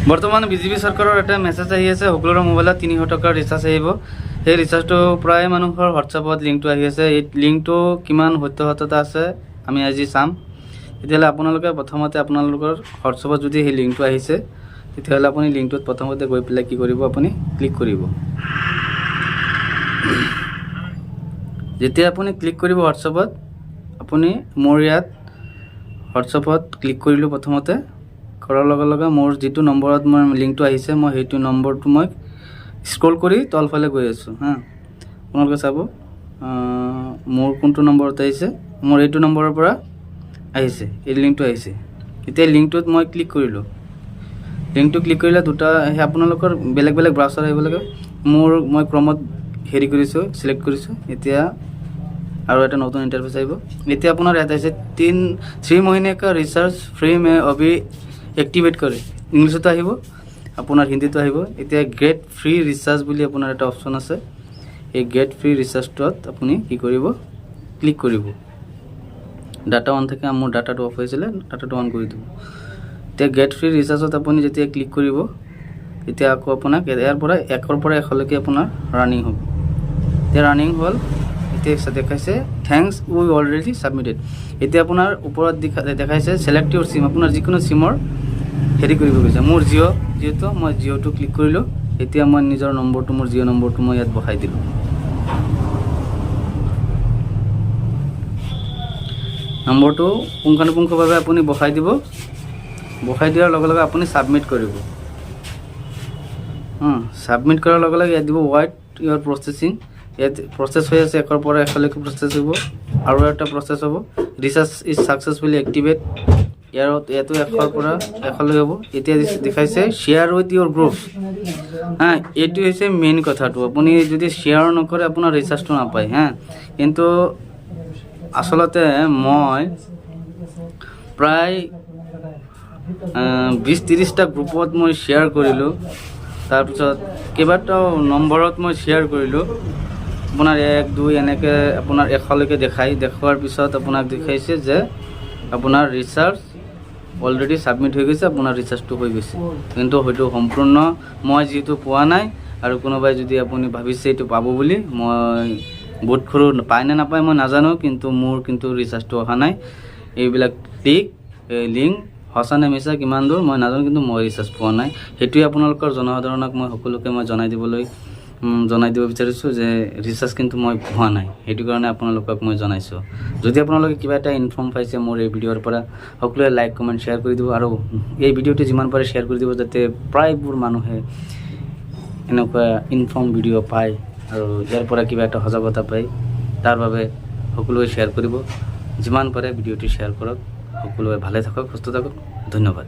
বৰ্তমান বিজেপি চৰকাৰৰ এটা মেছেজ আহি আছে, সকলোৰে মোবাইলত 300 টকাৰ ৰিচাৰ্জ আহিব। সেই ৰিচাৰ্জটো প্ৰায় মানুহৰ হোৱাটছএপত লিংকটো আহি আছে। এই লিংকটো কিমান সত্যসত্যতা আছে, আমি আজি চাম। তেতিয়াহ'লে আপোনালোকে প্ৰথমতে আপোনালোকৰ হোৱাটছএপত যদি সেই লিংকটো আহিছে, তেতিয়াহ'লে আপুনি লিংকটোত প্ৰথমতে গৈ পেলাই কি কৰিব? আপুনি ক্লিক কৰিব। যেতিয়া আপুনি ক্লিক কৰিব হোৱাটছএপত, আপুনি মোৰ ইয়াত হোৱাটছএপত ক্লিক কৰিলোঁ। প্ৰথমতে কৰাৰ লগে লগে মোৰ যিটো নম্বৰত মই লিংকটো আহিছে, মই সেইটো নম্বৰটো মই স্ক্ৰল কৰি তলফালে গৈ আছোঁ। হা, আপোনালোকে চাব মোৰ কোনটো নম্বৰত আহিছে। মোৰ এইটো নম্বৰৰ পৰা আহিছে, এই লিংকটো আহিছে। এতিয়া লিংকটোত মই ক্লিক কৰিলোঁ। লিংকটো ক্লিক কৰিলে দুটা সেই আপোনালোকৰ বেলেগ বেলেগ ব্ৰাউচাৰ আহিব লাগে। মোৰ মই ক্ৰমত হেৰি কৰিছোঁ, চিলেক্ট কৰিছোঁ। এতিয়া আৰু এটা নতুন ইণ্টাৰফেচ আহিব। এতিয়া আপোনাৰ ইয়াত আহিছে 3 महीने का रिचार्ज फ्री में अभी एक्टिवेट करें। ইংলিছতো আহিব, আপোনাৰ হিন্দীতো আহিব। এতিয়া গেট ফ্ৰী ৰিচাৰ্জ বুলি আপোনাৰ এটা অপশ্যন আছে। এই গেট ফ্ৰী ৰিচাৰ্জটোত আপুনি কি কৰিব? ক্লিক কৰিব। ডাটা অন থাকে, মোৰ ডাটাটো অফ হৈছিলে, ডাটাটো অন কৰি দিব। এতিয়া গেট ফ্ৰী ৰিচাৰ্জত আপুনি যেতিয়া ক্লিক কৰিব, তেতিয়া আকৌ আপোনাক ইয়াৰ পৰা 1ৰ পৰা 100লৈকে আপোনাৰ ৰানিং হ'ব। এতিয়া ৰানিং হ'ল। এতিয়া দেখাইছে, "thanks, we already submitted"। এতিয়া আপোনাৰ ওপৰত দেখাইছে "select your SIM"। আপোনাৰ যিকোনো চিমৰ হেৰি কৰিব গৈছে। মোৰ জিঅ' যিহেতু, মই জিঅ'টো ক্লিক কৰিলোঁ। এতিয়া মই নিজৰ নম্বৰটো, মোৰ জিঅ' নম্বৰটো মই ইয়াত বহাই দিলোঁ। নম্বৰটো পুংখানুপুংখভাৱে আপুনি বহাই দিব। বহাই দিয়াৰ লগে লগে আপুনি ছাবমিট কৰিব। ছাবমিট কৰাৰ লগে লগে ইয়াত দিব "ৱেইট ইয়ৰ প্ৰচেছিং"। ইয়াত প্ৰচেছ হৈ আছে, 1ৰ পৰা 100লৈকে প্ৰচেছ হ'ব। আৰু এটা প্ৰচেছ হ'ব, "recharge is successfully activate"। ইয়াতো 100ৰ পৰা 100লৈ হ'ব। এতিয়া দেখাইছে "শ্বেয়াৰ উইথ your group"। হা, এইটো হৈছে মেইন কথাটো। আপুনি যদি শ্বেয়াৰ নকৰে, আপোনাৰ ৰিচাৰ্জটো নাপায়। হা, কিন্তু আচলতে মই প্ৰায় 20-30টা গ্ৰুপত মই শ্বেয়াৰ কৰিলোঁ। তাৰপিছত কেইবাটাও নম্বৰত মই শ্বেয়াৰ কৰিলোঁ। আপোনাৰ 1, 2 এনেকৈ আপোনাৰ 100লৈকে দেখাই, দেখুৱাৰ পিছত আপোনাক দেখাইছে যে আপোনাৰ ৰিচাৰ্জ অলৰেডি ছাবমিট হৈ গৈছে, আপোনাৰ ৰিচাৰ্জটো হৈ গৈছে। কিন্তু হয়তো সম্পূৰ্ণ মই যিহেতু পোৱা নাই, আৰু কোনোবাই যদি আপুনি ভাবিছে এইটো পাব বুলি, মই বোধ কৰোঁ পায় নে নাপায় মই নাজানো, কিন্তু মোৰ কিন্তু ৰিচাৰ্জটো অহা নাই। এইবিলাক ক্লিক, এই লিংক সঁচা নে মিছা কিমান দূৰ মই নাজানো, কিন্তু মই ৰিচাৰ্জ পোৱা নাই। সেইটোৱে আপোনালোকৰ জনসাধাৰণক মই সকলোকে মই জনাই দিব বিচাৰিছোঁ যে ৰিচাৰ্জ কিন্তু মই পোৱা নাই। সেইটো কাৰণে আপোনালোকক মই জনাইছোঁ। যদি আপোনালোকে কিবা এটা ইনফৰ্ম পাইছে মোৰ এই ভিডিঅ'ৰ পৰা, সকলোৱে লাইক, কমেণ্ট, শ্বেয়াৰ কৰি দিব আৰু এই ভিডিঅ'টো যিমান পাৰে শ্বেয়াৰ কৰি দিব, যাতে প্ৰায়বোৰ মানুহে এনেকুৱা ইনফৰ্ম ভিডিঅ' পায় আৰু ইয়াৰ পৰা কিবা এটা সজাগতা পায়। তাৰ বাবে সকলোৱে শ্বেয়াৰ কৰিব, যিমান পাৰে ভিডিঅ'টো শ্বেয়াৰ কৰক। সকলোৱে ভালে থাকক, সুস্থ থাকক। ধন্যবাদ।